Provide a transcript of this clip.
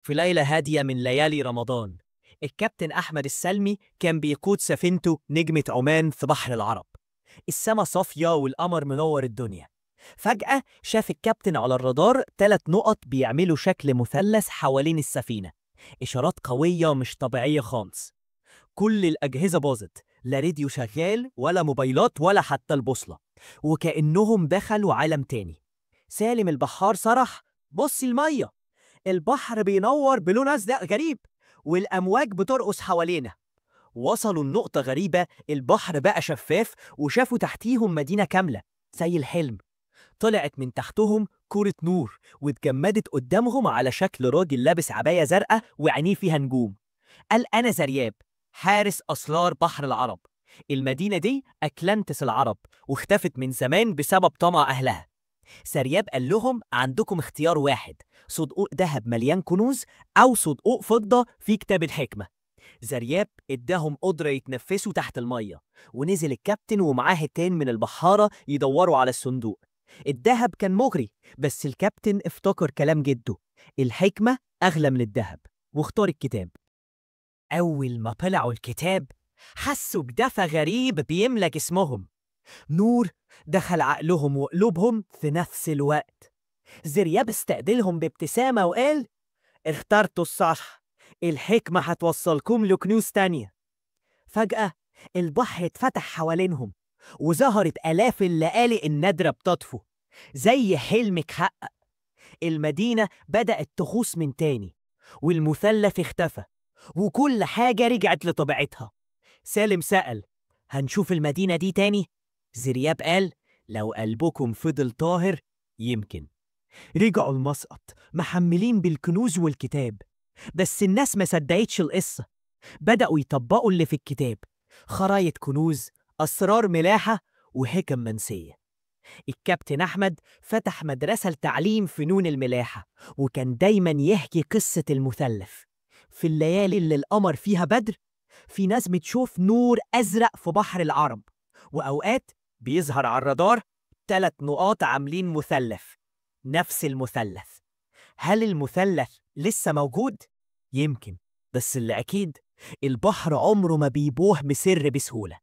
في ليلة هادية من ليالي رمضان، الكابتن أحمد السلمي كان بيقود سفينته نجمة عمان في بحر العرب. السما صافية والقمر منور الدنيا. فجأة شاف الكابتن على الرادار 3 نقط بيعملوا شكل مثلث حوالين السفينة، إشارات قوية مش طبيعية خالص. كل الأجهزة باظت، لا راديو شغال ولا موبايلات ولا حتى البوصلة، وكأنهم دخلوا عالم تاني. سالم البحار صرح: بص المية، البحر بينور بلون أزرق غريب والأمواج بترقص حوالينا. وصلوا لنقطة غريبة، البحر بقى شفاف وشافوا تحتيهم مدينة كاملة زي الحلم. طلعت من تحتهم كرة نور واتجمدت قدامهم على شكل راجل لابس عباية زرقاء وعينيه فيها نجوم. قال: أنا زرياب، حارس أسرار بحر العرب. المدينة دي أكلانتس العرب، واختفت من زمان بسبب طمع أهلها. سرياب قال لهم: عندكم اختيار واحد، صندوق ذهب مليان كنوز أو صندوق فضة فيه كتاب الحكمة. زرياب اداهم قدرة يتنفسوا تحت المية، ونزل الكابتن ومعاه 2 من البحارة يدوروا على الصندوق. الذهب كان مغري، بس الكابتن افتكر كلام جده، الحكمة أغلى من الذهب، واختار الكتاب. أول ما طلعوا الكتاب حسوا بدفى غريب بيملى جسمهم، نور دخل عقلهم وقلوبهم في نفس الوقت. زرياب استقبلهم بابتسامة وقال: اخترتوا الصح، الحكمة هتوصلكم لكنوز تانية. فجأة البحر اتفتح حوالينهم وظهرت آلاف اللآلئ النادرة بتطفو زي حلم اتحقق. المدينة بدأت تغوص من تاني، والمثلث اختفى، وكل حاجة رجعت لطبيعتها. سالم سأل: هنشوف المدينة دي تاني؟ زرياب قال: لو قلبكم فضل طاهر يمكن. رجعوا المسقط محملين بالكنوز والكتاب، بس الناس ما صدقتش القصة. بدأوا يطبقوا اللي في الكتاب، خرايط كنوز، أسرار ملاحة، وحكم منسية. الكابتن أحمد فتح مدرسة لتعليم فنون الملاحة، وكان دايما يحكي قصة المثلث. في الليالي اللي القمر فيها بدر، في ناس بتشوف نور أزرق في بحر العرب، وأوقات بيظهر على الرادار 3 نقاط عاملين مثلث، نفس المثلث. هل المثلث لسه موجود؟ يمكن، بس اللي أكيد البحر عمره ما بيبوح بسر بسهولة.